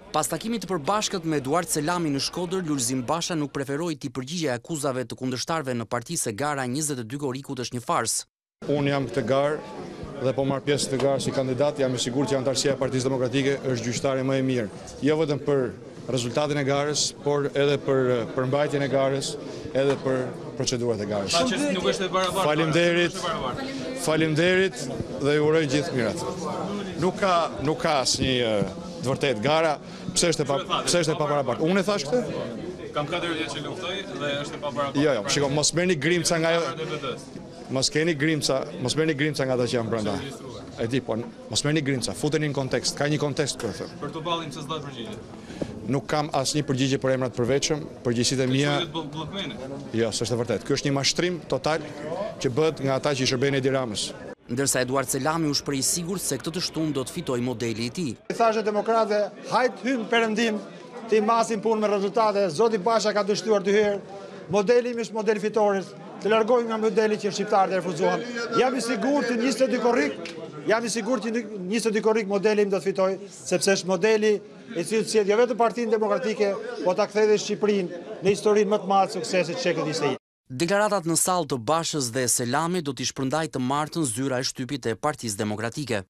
Pas takimit të përbashkët me Eduard Selamin në Shkodër, Lulzim Basha nuk preferoi t'i përgjigjej akuzave të kundërshtarëve në parti se gara e 22 korrikut është një farsë. Unë jam këtë garë dhe po marr pjesë në këtë garë si kandidat, jam i sigurt që anëtarësia e Partisë Demokratike është gjyqtare më e mirë, jo vetëm për rezultatin e garës, por edhe për përmbajtjen e garës, edhe për procedurat e garës. Faleminderit. Faleminderit dhe ju uroj gjithë të mirat. Nuk ka nuk ka asnjë të vërtetë gara, pse është e pa pse është e pabarabartë. Unë e thashë këtë? Kam 4 vjet që luftoj dhe është e pabarabartë. Jo, jo, shiko, mos merrni grimca nga ajo. Mos keni grimca, mos merrni grimca nga ata që janë brenda. E di, po mos merrni grimca, futeni në kontekst. Ka një kontekst për këtë. Për Topallin pse s'dha përgjigje? Nuk kam asnjë përgjigje për emrat përveçëm, përgjegjësitë e mia. Jo, s'është e vërtetë. Ky është një mashtrim total që bëhet nga ata që i shërbejnë Edi Ramës. Ndërsa Eduard Selami u shpreh i sigurt se këtë të shtunë do të fitojë modeli i tij. I thashë demokratëve, hajt hymë në perëndim, t'i masim punën me rezultate, zoti Basha ka dështuar dy herë, modeli im është model fitores, të largohemi nga modeli që shqiptarët e refuzuan. Jam i sigurt që 22 korrik, jam i sigurt që 22 korrik modeli im do të fitojë, sepse është modeli i cili të sjell jo vetëm Partinë Demokratike, po ta kthejë dhe Shqipërinë në historinë më të madhe të suksesit të shekullit 21. Deklaratat në sallë të Bashës dhe Selamit do t'i shpërndajë të martën zyra e shtypit e Partisë Demokratike.